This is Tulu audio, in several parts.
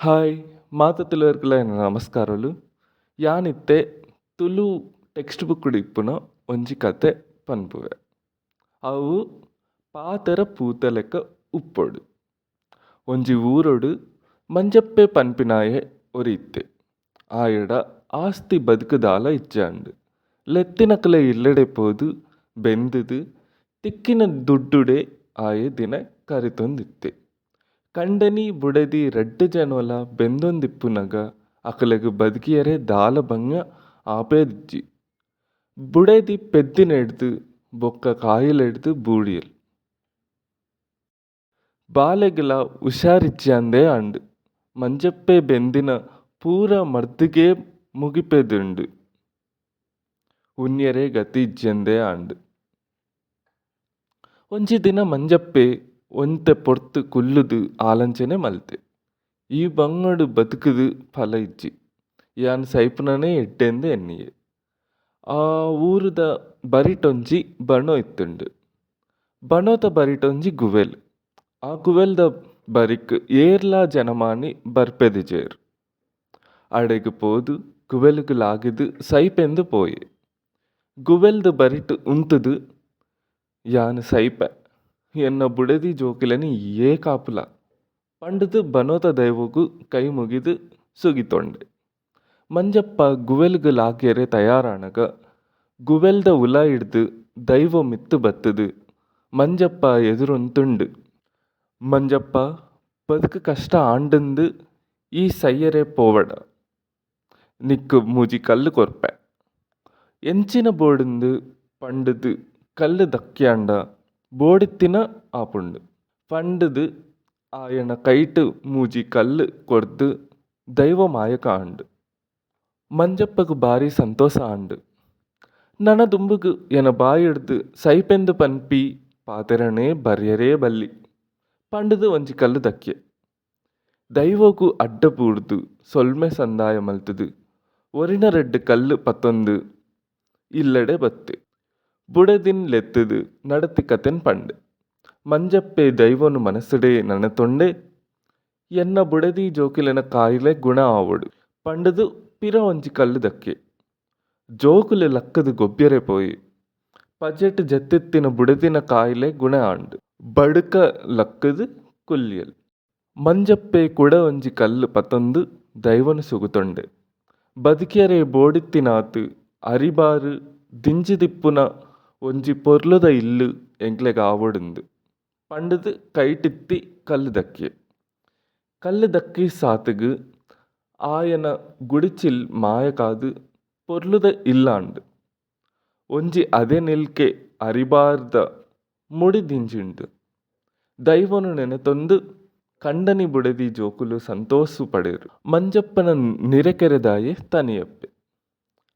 Hi ಮಾತ ತುಳುವೆರ್ಗುಲ ಎನ್ನ ನಮಸ್ಕಾರೊಲು. ಯಾನ್ ಇತ್ತೆ ತುಳು ಟೆಕ್ಸ್ಟ್ ಬುಕ್ಡ್ ಇಪ್ಪುನ ಒಂಜಿ ಕತೆ ಪನ್ಪುವೆ. ಅವು ಪಾತೆರ ಪೂತ ಲೆಕ್ಕ ಉಪ್ಪೊಡು. ಒಂಜಿ ಊರುಡು ಮಂಜಪ್ಪೆ ಪನ್ಪಿನಾಯೆ ಒರಿ ಇತ್ತೆ. ಆಯಡ ಆಸ್ತಿ ಬದ್ಕ್ ದಾಲ ಇಜ್ಜಾಂಡ್. ಲೆತ್ತಿನಕಲೆ ಇಲ್ಲಡೆ ಪೋದು ಬೆಂದುದು ತಿಕ್ಕಿನ ದುಡ್ಡುಡೆ ಆಯೆ ದಿನ ಕರಿತೊಂದಿತ್ತೆ. ಕಂಡನಿ ಬುಡೆದಿ ರಡ್ಡ್ ಜನೊಲ ಬೆಂದೊಂದಿಪ್ಪುನಗ ಅಕಲೆಗ್ ಬದುಕಿಯೆರೆ ದಾಲ ಬಂಗ ಆಪೇದಿಜ್ಜಿ. ಬುಡೆದಿ ಪೆದ್ದಿನೆಡ್ದ್ ಬೊಕ್ಕ ಕಾಯಿಲೆಡ್ದ್ ಬೂರಿಯಲ್. ಬಾಲೆಗ್ಲಾ ಹುಷಾರಿಜ್ಜಂದೆ ಆಂಡ್. ಮಂಜಪ್ಪೆ ಬೆಂದಿನ ಪೂರ ಮರ್ದ್ಗೇ ಮುಗಿಪೆದ್ಂಡ್. ಉನ್ಯೆರೆ ಗತಿ ಇಜ್ಜಂದೆ ಆಂಡ್. ಒಂಜಿ ದಿನ ಮಂಜಪ್ಪೆ ಒಂತೆ ಪೊರ್ತು ಕುಲ್ಲುದು ಆಲಂಚನೆ ಮಲ್ತೆ. ಈ ಬಂಗೊಡು ಬದುಕುದು ಫಲ ಇಜ್ಜಿ. ಯಾನ್ ಸೈಪುನನೇ ಎಡ್ಡೆಂದ್ ಎನ್ನಿಯೆ. ಆ ಊರುದ ಬರಿಟೊಂಜಿ ಬನೊ ಇತ್ತ್ಂಡ್. ಬನೊತ ಬರಿಟೊಂಜಿ ಗುವೆಲ್. ಆ ಗುವೆಲ್ದ ಬರಿಕ್ ಏರ್ಲಾ ಜನಮಾನಿ ಬರ್ಪೆದಿಜೆರ್. ಅಡೆಗ್ ಪೋದು ಗುವೆಲ್ಗ್ ಲಾಗಿದ್ ಸೈಪೆಂದ್ ಪೋಯೆ. ಗುವೆಲ್ದ ಬರಿಟ್ ಉಂತುದು ಯಾನ್ ಸೈಪೆ ಎನ್ನ ಬುಡೆದಿ ಜೋಕುಲೆನ್ ಈಯೇ ಕಾಪುಲ ಪಂಡುದ್ ಬನೊತ ದೈವೊಗು ಕೈ ಮುಗಿದ್ ಸುಗಿತೊಂಡೆ. ಮಂಜಪ್ಪ ಗುವೆಲ್ಗ್ ಲಾಗ್ಯೆರೆ ತಯಾರಾನಗ ಗುವೆಲ್ದ ಉಲಾಯಿಡ್ದ್ ದೈವೊ ಮಿತ್ತ್ ಬತ್ತುದು ಮಂಜಪ್ಪ ಎದುರುಂತುಂಡು. ಮಂಜಪ್ಪ ಬದ್ಕ್ ಕಷ್ಟ ಆಂಡುಂದ್ ಈ ಸೈಯೆರೆ ಪೋವಡ. ನಿಕ್ಕ್ ಮೂಜಿ ಕಲ್ಲ್ ಕೊರ್ಪೆ. ಎಂಚಿನ ಬೋಡುಂದು ಪಂಡುದ್ ಕಲ್ಲ್ ದಕ್ಕ್ಯಂಡ ಬೋಡಿತ್ತಿನ ಆಪುಂಡು. ಪಂಡುದ್ ಆಯನ ಕೈಟ್ ಮೂಜಿ ಕಲ್ಲ್ ಕೊರ್ದು ದೈವೊ ಮಾಯಕ ಆಂಡ್. ಮಂಜಪ್ಪಗ್ ಬಾರಿ ಸಂತೋಸ ಆಂಡ್. ನನ ದುಂಬುಗು ಎನ ಬಾಯಿಡ್ದ್ ಸೈಪೆಂದ್ ಪನ್ಪಿ ಪಾತೆರನೇ ಬರ್ಯೆರೇ ಬಲ್ಲಿ ಪಂಡುದ್ ಒಂಜಿ ಕಲ್ಲ್ ದಕ್ಕ್ಯೆ. ದೈವೊಗು ಅಡ್ಡ ಬೂರ್ದು ಸೊಲ್ಮೆ ಸಂದಾಯ ಮಲ್ತುದು ಒರಿನ ರಡ್ಡ್ ಕಲ್ಲ್ ಪತೊಂದು ಇಲ್ಲಡೆ ಬತ್ತೆ. ಬುಡೆದಿನ್ ಲೆತ್ತುದು ನಡತಿ ಕತೆನ್ ಪಂಡೆ. ಮಂಜಪ್ಪೆ ದೈವೊನು ಮನಸ್ಸುಡೇ ನನೆತೊಂಡೆ ಎನ್ನ ಬುಡೆದಿ ಜೋಕುಲೆನ ಕಾಯಿಲೆ ಗುಣ ಆವೊಡು ಪಂಡುದ್ ಪಿರ ಒಂಜಿ ಕಲ್ಲ್ ದಕ್ಕ್ಯೆ. ಜೋಕುಲು ಲಕ್ಕುದು ಗೊಬ್ಯೆರೆ ಪೋಯಿ. ಪಜೆಟ್ ಜೆತ್ತಿತ್ತಿನ ಬುಡೆದಿನ ಕಾಯಿಲೆ ಗುಣ ಆಂಡ್. ಬಡಕ ಲಕ್ಕುದು ಕುಲ್ಲಿಯಲ್. ಮಂಜಪ್ಪೆ ಕುಡ ಒಂಜಿ ಕಲ್ಲ್ ಪತೊಂದು ದೈವೊನು ಸುಗಿತೊಂಡೆ. ಬದುಕ್ಯೆರೆ ಬೋಡಿತ್ತಿನಾತ್ ಅರಿಬಾರ್ ದಿಂಜಿದಿಪ್ಪುನ ಒಂಜಿ ಪೊರ್ಲುದ ಇಲ್ಲ್ ಎಂಕ್ಲೆಗ್ ಆವೊಡುಂದು ಪಂಡುದ್ ಕೈಟಿತ್ತಿ ಕಲ್ಲ್ ದಕ್ಕ್ಯೆ. ಕಲ್ಲ್ ದಕ್ಕಿ ಸಾತ್ಗ್ ಆಯನ ಗುಡಿಚಿಲ್ ಮಾಯಕಾದ್ ಪೊರ್ಲುದ ಇಲ್ಲಾಂಡ್. ಒಂಜಿ ಅದೆ ನಿಲ್ಕೆ ಅರಿಬಾರ್ದ ಮುಡಿ ದಿಂಜಿಂಡ್. ದೈವೊನು ನೆನೆತೊಂದು ಕಂಡನಿ ಬುಡೆದಿ ಜೋಕುಲು ಸಂತೋಸು ಪಡೆರ್. ಮಂಜಪ್ಪನ ನಿರೆಕೆರೆದಾಯೆ ತನಿಯಪ್ಪೆ.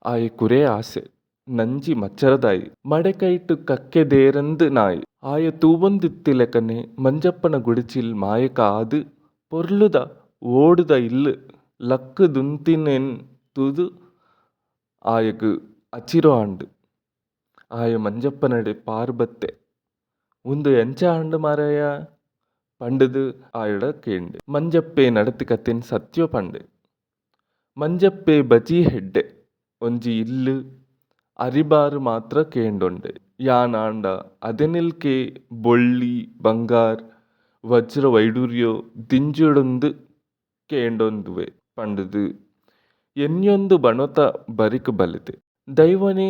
ಆಯೆ ಕುರೆ ಆಸೆ, ನಂಜಿ ಮಚ್ಚರದಾಯೆ. ಮಡೆಕೈಟ್ ಕಕ್ಕೆ ದೇರಂದ್ ನಾಯೆ. ಆಯೆ ತೂವೊಂದಿತ್ತಿಲೆಕನೆ ಮಂಜಪ್ಪನ ಗುಡಿಚಿಲ್ ಮಾಯಕ ಆದ್ ಪೊರ್ಲುದ ಓಡುದ ಇಲ್ಲ್ ಲಕ್ಕ್ ದುಂತಿನೆನ್ ತೂದು ಆಯಗ್ ಅಚಿರೊ ಆಂಡ್. ಆಯೆ ಮಂಜಪ್ಪನಡೆ ಪಾರ್ ಬತ್ತೆ. ಉಂದು ಎಂಚ ಆಂಡ್ ಮಾರಾಯ ಪಂಡುದ್ ಆಯಡ ಕೇಂಡೆ. ಮಂಜಪ್ಪೆ ನಡತಿ ಕತೆನ್ ಸತ್ಯೊ ಪಂಡೆ. ಮಂಜಪ್ಪೆ ಬಜೀ ಹೆಡ್ಡೆ ಒಂಜಿ ಇಲ್ಲ್, ಅರಿಬಾರ್ ಮಾತ್ರ ಕೇಂಡೊಂಡೆ. ಯಾನಾಂಡ ಅದೆನಿಲ್ಕೆ ಬೊಳ್ಳಿ ಬಂಗಾರ್, ವಜ್ರ ವೈಡೂರ್ಯೊ ದಿಂಜೊಡುಂದು ಕೇಂಡೊಂದುವೆ ಪಂಡುದ್ ಎನ್ಯೊಂದು ಬನೊತ ಬರಿಕ್ ಬಲಿತೆ. ದೈವೊನೇ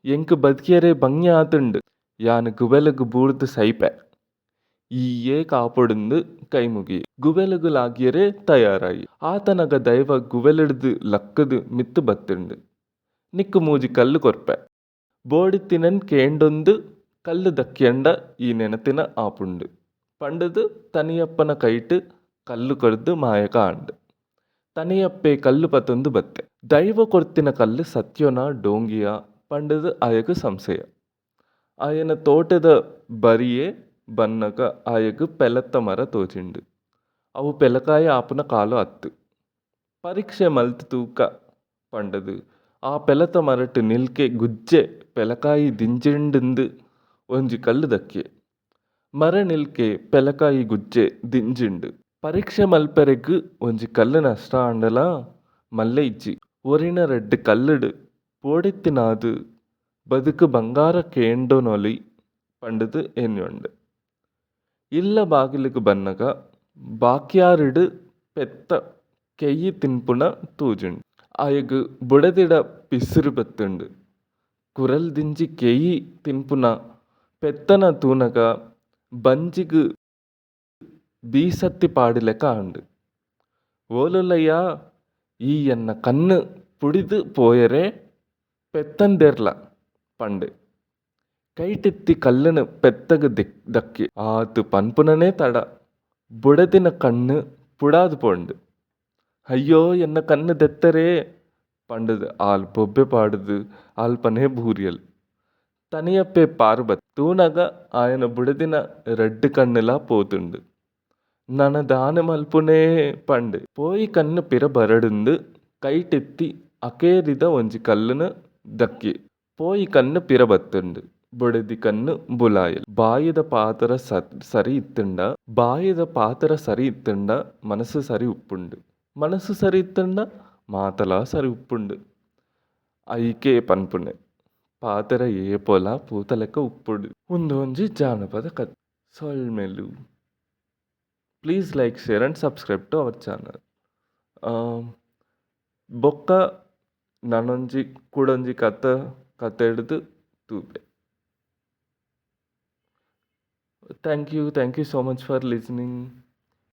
ಎಂಕ್ ಬದ್ಕಿಯೆರೆ ಬಂಙ ಆತುಂಡು. ಯಾನ್ ಗುವೆಲುಗು ಬೂರ್ದು ಸೈಪೆ. ಈಯೇ ಕಾಪೊಡುಂದು ಕೈ ಮುಗಿಯೆ. ಗುವೆಲುಗು ಲಾಗ್ಯೆರೆ ತಯಾರಾಯೆ. ಆತನಗ ದೈವ ಗುವೆಲುಡ್ದು ಲಕ್ಕುದು ಮಿತ್ತ್ ಬತ್ತುಂಡು. ನಿಕ್ಕ್ ಮೂಜಿ ಕಲ್ಲ್ ಕೊರ್ಪೆ. ಬೋಡಿತ್ತಿನೆನ್ ಕೇಂಡೊಂದು ಕಲ್ಲ್ ದಕ್ಕ್ಯಂಡ ಈ ನೆನತಿನ ಆಪುಂಡು ಪಂಡುದ್ ತನಿಯಪ್ಪನ ಕೈಟ್ ಕಲ್ಲ್ ಕೊರ್ದು ಮಾಯಕ ಆಂಡ್. ತನಿಯಪ್ಪೆ ಕಲ್ಲ್ ಪತೊಂದು ಬತ್ತೆ. ದೈವ ಕೊರ್ತಿನ ಕಲ್ಲ್ ಸತ್ಯೊನಾ ಡೋಂಗಿಯಾ ಪಂಡುದ್ ಆಯಗ್ ಸಂಸಯ. ಆಯನ ತೋಟೆದ ಬರಿಯೆ ಬನ್ನಗ ಆಯಗ್ ಪೆಲತ್ತ ಮರ ತೋಜಿಂಡ್. ಅವು ಪೆಲಕಾಯಿ ಆಪುನ ಕಾಲೊ ಅತ್ತ್. ಪರೀಕ್ಷೆ ಮಲ್ತ್ ತೂಕ ಪಂಡುದ್ ಆ ಪೆಲತ ಮರಟ್ ನಿಲ್ಕೆ ಗುಜ್ಜೆ ಪೆಲಕಾಯಿ ದಿಂಜಿಂಡುಂದ್ ಒಂಜಿ ಕಲ್ಲ್ ದಕ್ಕ್ಯೆ. ಮರ ನಿಲ್ಕೆ ಪೆಲಕಾಯಿ ಗುಜ್ಜೆ ದಿಂಜಿಂಡ್. ಪರೀಕ್ಷೆ ಮಲ್ಪೆರೆಗ್ ಒಂಜಿ ಕಲ್ಲ್ ನಷ್ಟ ಆಂಡಲಾ ಮಲ್ಲೆ ಇಜ್ಜಿ. ಒರಿನ ರಡ್ಡ್ ಕಲ್ಲ್ ಡ್ ಬೋಡಿತ್ತಿನಾತ್ ಬದುಕು ಬಂಗಾರ ಕೇಂಡೊನೊಲಿ ಪಂಡುದ್ ಎನ್ನಿಯೊಂಡೆ. ಇಲ್ಲ ಬಾಗಿಲುಗ್ ಬನ್ನಗ ಬಾಕ್ಯಾರುಡು ಪೆತ್ತ ಕೆಯ್ಯಿ ತಿನ್ಪುನ ತೋಜಿಂಡ್. ಆಯಗ್ ಬೊಡೆದಿಡ ಪಿಸಿರ್ ಬತ್ತುಂಡ್. ಕುರಲ್ ದಿಂಜಿ ಕೆಯ್ಯಿ ತಿನ್ಪುನ ಪೆತ್ತನ ತೂನಗ ಬಂಜಿಗ್ ಬೀಸತ್ತಿ ಪಾಡಿಲೆಕ ಆಂಡ್. ಓಲುಲ್ಲಯಾ ಈ ಎನ್ನ ಕಣ್ಣ್ ಪುಡಿದ್ ಪೋಯೆರೆ ಪೆತ್ತನ್ ದೇರ್ಲ ಪಂಡೆ. ಕೈಟಿತ್ತಿ ಕಲ್ಲುನ್ ಪೆತ್ತಗ್ ದಕ್ಕಿಯೆ. ಆತ್ ಪನ್ಪುನನೇ ತಡ ಬೊಡೆದಿನ ಕಣ್ಣ್ ಪುಡಾದ್ ಪೋಂಡು. ಅಯ್ಯೋ ಎನ್ನ ಕಣ್ಣ್ ದೆತ್ತರೇ ಪಂಡುದ್ ಆಲ್ ಬೊಬ್ಬೆ ಪಾಡುದ್ ಅಲ್ಪನೆ ಬೂರಿಯಲ್. ತನಿಯಪ್ಪೆ ಪಾರ್ ಬತ್ತೆ ತೂನಗ ಆಯನ ಬುಡೆದಿನ ರಡ್ಡ್ ಕಣ್ಣುಲಾ ಪೋತುಂಡು. ನನ ದಾನೆ ಮಲ್ಪುನೇ ಪಂಡೆ. ಪೋಯಿ ಕಣ್ಣ್ ಪಿರ ಬರಡುಂದು ಕೈಟಿತ್ತಿ ಅಕೇರಿದ ಒಂಜಿ ಕಲ್ಲುನ್ ದಕ್ಕಿಯೆ. ಪೋಯಿ ಕಣ್ಣ್ ಪಿರ ಬತ್ತುಂಡು. ಬೊಡೆದಿ ಕಣ್ಣ್ ಬುಲಾಯಲ್. ಬಾಯಿದ ಪಾತೆರ ಸರಿ ಇತ್ತುಂಡ ಬಾಯಿದ ಪಾತೆರ ಸರಿ ಇತ್ತುಂಡ ಮನಸು ಸರಿ ಉಪ್ಪುಂಡು. ಮನಸು ಸರಿ ಇತ್ತುಂಡ ಮಾತಲಾ ಸರಿ ಉಪ್ಪುಂಡು. ಐಕೆ ಪನ್ಪುನೆ ಪಾತೆರ ಏಪೊಲ ಪೂತ ಲೆಕ್ಕ ಉಪ್ಪೊಡು. ಉಂದು ಒಂಜಿ ಜಾನಪದ ಕಥೆ. ಸೊಲ್ಮೆಲು. Please like share and subscribe to our channel. ಬೊಕ್ಕ ನನೊಂಜಿ ಕುಡೊಂಜಿ ಕಥೆ ಕಥೆಡ್ದ್ ತೂಪೆ. Thank you so much for listening.